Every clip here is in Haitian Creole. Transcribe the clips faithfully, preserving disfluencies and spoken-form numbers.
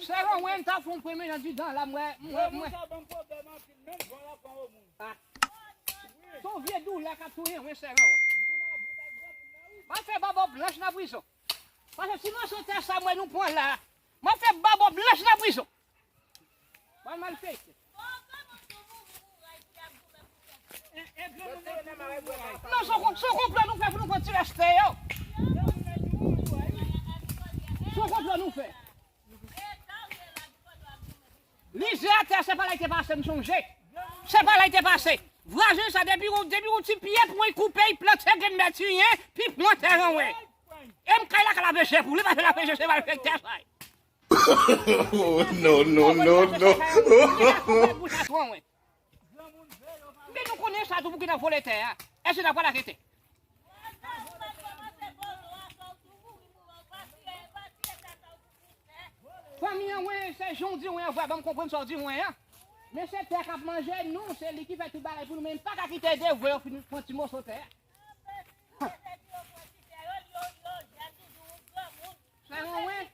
Sè Ranwen, m ta fè yon premye nan didan la, m wè, m wè, m wè. Granmoun sa ban m pwoblèm anpil, menm jan l ap pran yon moun. Ah. Se yon vye doulè k ap touye mwen, sè Ranwen. M ap fè bòbò blanch nan prizon. Paske ti moso tè sa m wè nou pran la, m ap fè bòbò blanch nan prizon. Bann malfektè. Non, se yon, se yon konplo nou fè pou nou pran ti reste yo. Se yon konplo nou fè. Lizè atè, se pa la li te pase, m sonje. Se pa la li te pase. Vwazen sa, depi yon, depi yon ti pye pran, li koupe, li plante grenn mètriyen, pi pran tè Ranwen. E m kay la ka lape je pou li, paske lape je se malfektè sa. Oh, no, no, no, no. Men nou konnen sa tou pou ki nan vole tè a. Èske n ap pral arete? Fanmi an, wen, se jan w di wen an, vre, ban m konprann sa w di wen an. Men se tè k ap manje nou, se li ki fè tout bagay pou nou, men m pa ka kite de vre yo fin pran ti moso tè a. Sè Ranwen.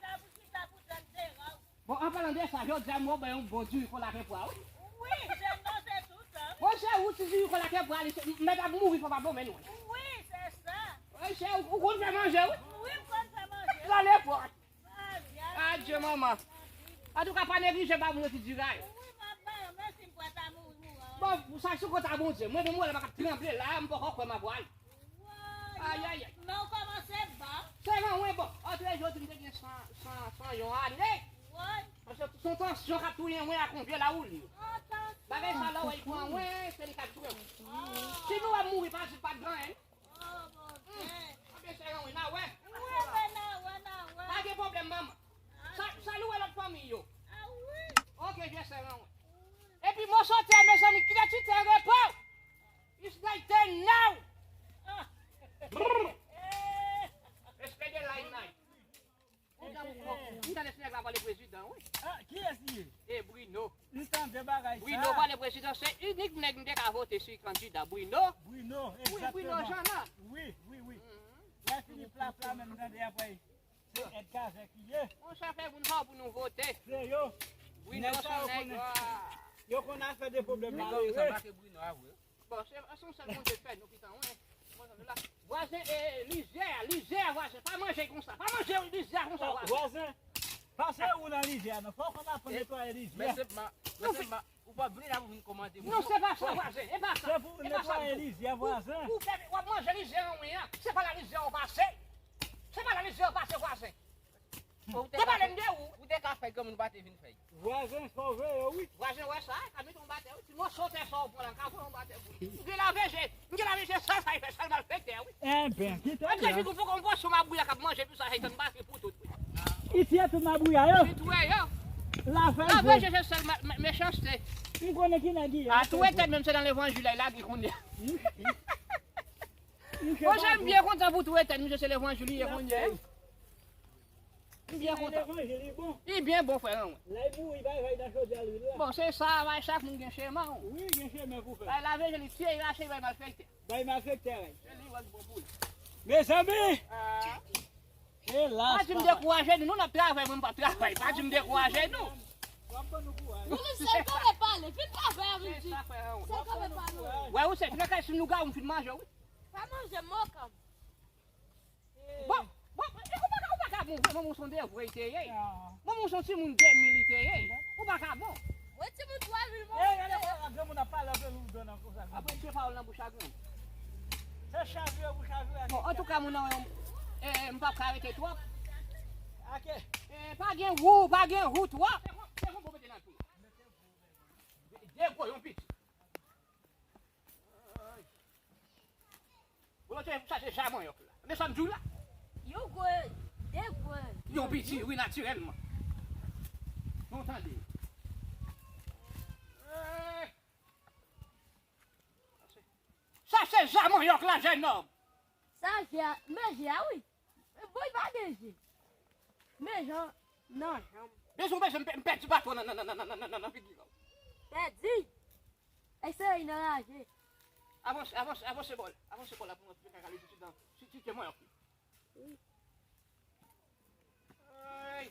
Bon, an palan de sa, jodi a, m wè w bay yon bon diri kola ke pwa, wi. Wi, se non, se tou sa. Bon, se ou ti diri kola ke pwa, li, m mèt ap mouri, fò pa bon, men nou. Wi, se sa. Wi, se ou, ou konn fè manje, wi. Wi, m konn fè manje. Prale pwa. Adye, manman. Antouka, pa neglije ba moun yo ti diri a yo. Wi, m ap ba yo, men si m kwè ta mouri, mouri. Bon, sa sou kont a Bondye. Mwen menm, mwen la, m ap tranble la, m poko kwè m ap pwale. Ayayay. Men w kòmanse ba. Sè Ranwen, bon, antre jodi m te gen san, san, san yon ane. Woy. Paske se yon tansyon k ap touye mwen ak yon vye lawouli. An, tansyon. Bagay sa la, wè, li pran mwen, se li k ap touye mwen. Si nou wè m mouri, pa di pa t gen anyen. Oh, Bondye. Anben, sè Ranwen, n a wè. Wi, wi, n a wè, n a wè. Pa gen pwoblèm, manman. Sa, sa nou wè lòt fanmi yo? Ah, wi. Ok, vye sè Ranwen. Epi moso tè, mezanmi, kite ti tè repo. It's night time now. Ah. Brr. Respè de la night. Ou gade, ou gade se nèg la pale prezidan, wi. Ah, kiyès li ye? E Bruno. M tande bagay sa. Bruno pale prezidan, se inik nèg m te ka vote si kandida. Bruno. Bruno, wi, Bruno egzakteman. Jean nan. Wi, wi, wi. Mhm. Lè Philippe la, la menm tande apre. Se èd kazèk li ye. Monchè, fè moun sa pou nou vote. Se yo. Bruno se yon nèg, ah. Yo konn afè de pwoblèm malere. Nèg sa make Bruno a vre. Bon, se, se yon sèl Bondye k fè nou ki tan, wi. Mwen, la. Vwazen, e, lizè, lizè, vwazen. Pa manje konsa. Pa manje lizè konsa, vwazen. Vwazen, pase ou nan lizè, non. Fò w konn aprann netwaye lizè. Men se pa, men se pa, ou pa vin la pou vin kòmande moun. Non, se pa sa, vwazen. E pa sa. Se pou netwaye lizè, vwazen. Ou, ou fè, w ap manje lizè an wi, an. Se pa la lizè w pase. Se pa la lizè w pase, vwazen. Ou te ka fè, ou te ka fè granmoun pa te vin fè. Vwazen sove yo, wi. Vwazen wè sa, ka mete yon batè, wi. Ti moso tè sa w pran la, ka pran yon batè pou li. M gen lave je, m gen lave je, sa, sa, fè sèl malfektè, wi. Enben, kite l la. Epi, figi w poko, m panse w mabouya k ap manje, tou sa, sa, tann pase pou tout, wi. Isi a tout mabouya yo. Isi tou, yo. Lave je. Lave je, se sèl ma-, ma-, mechanste. M konnen ki nèg li ye. A, tou etèn, menm se nan levanjil la, l lage kounye a. Monchè, m byen kontan pou tou etèn, misye se levanjil li ye kounye a. M byen kontan. Levanjil li bon. Li byen bon, frè an, wi. Lè l mouri, bay, bay nan chodyè lwil la. Bon, se sa, bay chak moun gen chemen, wi. Wi, gen chemen pou fè. Bay lave je li, tiye, rache, bay malfektè. Bay malfektè, wi. Se li, wè, ki bon pou li. Mezanmi! Ah. Elas, papa. Pa di m dekouraje nou, nou n ap travay, mwen m p ap travay. Pa di m dekouraje nou. W ap ban nou kouraj. Nou menm sèl kanpe pale, fin travay avè m di. Se sa, frè an, wi. Sèl kanpe pale. Wè, ou se, si nou ka, si nou ka, ou fin manje, wi. Pa manje m, mokan m. Bon, bon, e, ou pa ka, ou pa ka bon vre, manman w se yon devwe te ye. Manman w se yon timoun de mil li te ye. Ou pa ka bon. Wè timoun twa mil manman w te ye. Granmoun ap pale anpil ou donn nan konsa. Apre se pawòl nan bouch a granmoun. Se chavire pou chavire. Bon, antouka, moun nan, e, m p ap ka rete twòp. Ake. E, pa gen wou, pa gen wou twòp. Se yon bon mete nan tou. De gwo, yon piti. Volonte pou chache ja manyòk la. Men sa m di w la. Yon gwo, de gwo. Yon piti, wi, natirèlman. Nou tande. Eh. Sa se ja manyòk la, jènòm. Sa je a, men je a, wi. Bon, li pa gen je. Men jan, nan janm. Bezwen, bezwen, m pè-, m pèdi baton nan, nan, nan figi w. Pèdi? Èske li nan raje? Avanse, avanse, avanse bò la. Avanse bò la pou mwen, pou mwen ka gade ti dan. Ti, ti, ti mwen. Wi. Ay.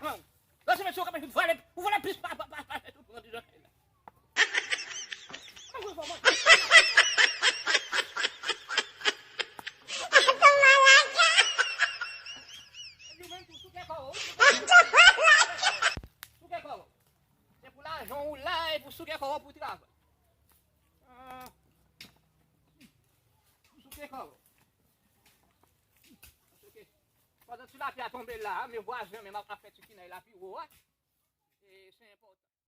Lòt semèn si w kapab vòlè, ou vòlè plis pa, pa, pa, pa, tout moun andidan kay la. Epi ou menm tou souke kò w, wi. Souke kò w. Se pou lajan ou la, e pou souke kò w pou travay. Ah. Pou souke kò w. Paske pandan ti lapli a tonbe la, men vwazen menm ap, ap fè ti kinay la pi wo a. E se enpòtan.